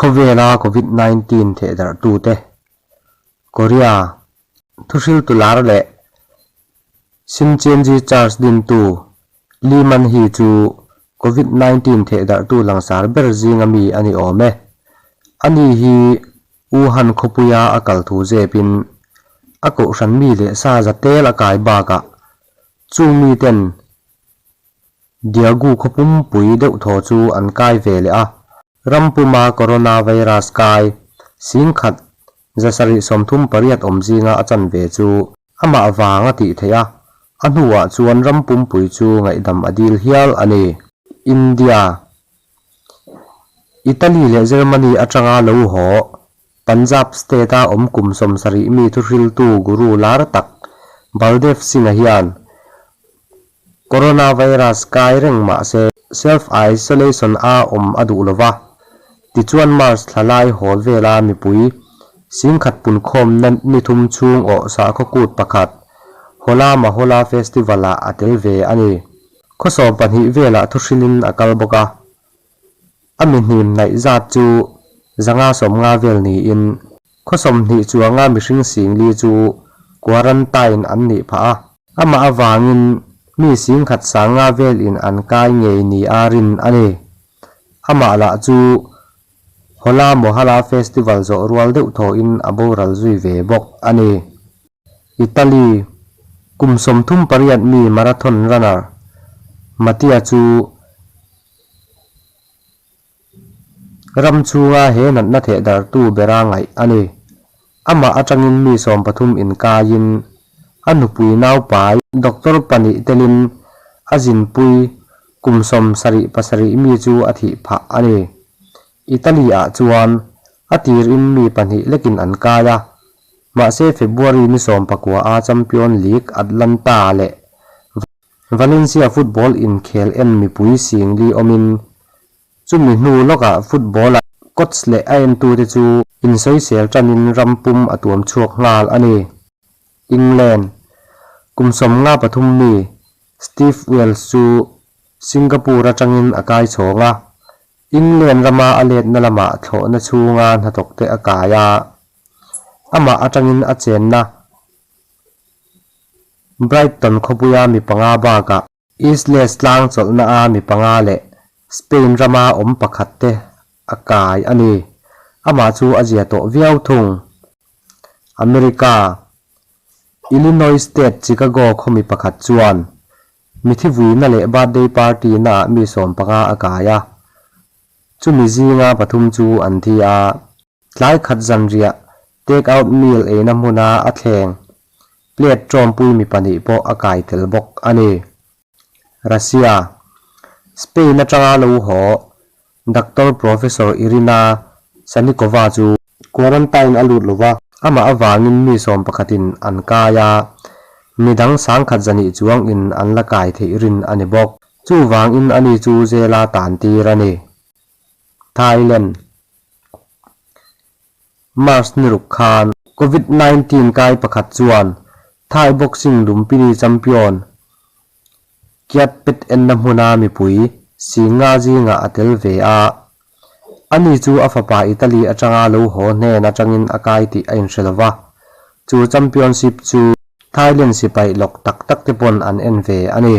Khawvela Covid 19 thehdarhtute Korea thuhriltu lar leh Shincheonji Church dintu Lee Man-hee chu Covid 19 thehdarhtu langsar ber zinga mi a ni awm e. Ani hi Wuhan khawpuia a kal thu zepin a kohhran mi leh sa za tel a kai bakah chung miten Daegu khaw pumpui deuh thaw chu an kai ve leh a. Ram puma coronavirus kai singkhat 738 awm zinga a chan ve chu amah vang a tih theih a, a hnuah chuan ram pumpui chu ngaihdam a dil hial a ni. India, Italy leh Germany atanga lo haw Punjab state-a awm kum 70 mi thuhriltu guru lar tak Baldev Singh-a hian Coronavirus kai reng mah se self-isolation a awm a duh lo va, tichuan March thla lai hawl vela mipui singkhat punkhawmna ni thum chhung awh sakhaw kut pakhat Hola Mahola Festival-ah a tel ve a ni. Khaw 12 velah thuhrilin a kal bawk a, a mi hnim hnaih zat chu 550 vel niin khaw 20 chuanga mihring singli chu quarantine an nih phah a. Amah avangin mi singkhat sanga velin an kai ngei ni a rin a ni. Amah lah chu Hola Mohalla Festival zawh rual deuh thawhin a boral zui ve bawk a ni. Italy kum 38 mi marathon runner Mattia chu Ram chhunga he natna thehdarhtu bera ngaih a ni. Amah atangin mi 13 inkaiin a nupui naupai doctor pahnih telin a zinpui kum 77 mi chu a thih phah a ni. Italy-ah chuan a tirin mi pahnih lekin an kai a, mahse February ni 19 a Champion League Atlanta leh Valencia football inkhel en mipui singli awmin chumi hnu lawkah football a coach leh a entute chu insawisel tanin ram pum a tuam chhuak nghal a ni. England kum 53 mi Steve Wells chu Singapore atangin a kai chhawng a, England rama a letna lamah thlawhna chhunga hnathawkte a kai a, amah atangin a chenna Brighton khawpuia mi panga bakah Isles tlang chawlhna a mi panga leh Spain rama awm pakhat te a kai a ni. Amah chu a zia tawh viau thung. America, Illinois State Chicago khaw mi pakhat chuan mithi vuina leh birthday party naah mi 15 a kai a. Chumi zinga pathum chu an thi a. Tlai khat zanriah take out meal eina hmuna a thleng plate tawmpui mi pahnih pawh a kai tel bawk a ni. Russia, Spain atanga lo haw Doctor Professor Irina Sanikova chu quarantine a lut lova, amah avangin mi sawmpakhatin an kai a, midang sangkhat zahnih chuangin an la kai theih rin a ni bawk. Chuvangin ani chu zela tan tir a ni. Thailand, March ni ruk khan Covid 19 kai pakhat chuan Thai boxing Lumpini champion Kiatpet enna hmuna mipui singa zingah a tel ve a. Ani chu a fapa Italy atanga lo haw hnen atangin a kai tih a inhre lova. Chu championship chu Thailand sipai lawk tak tak te pawn an en ve a ni.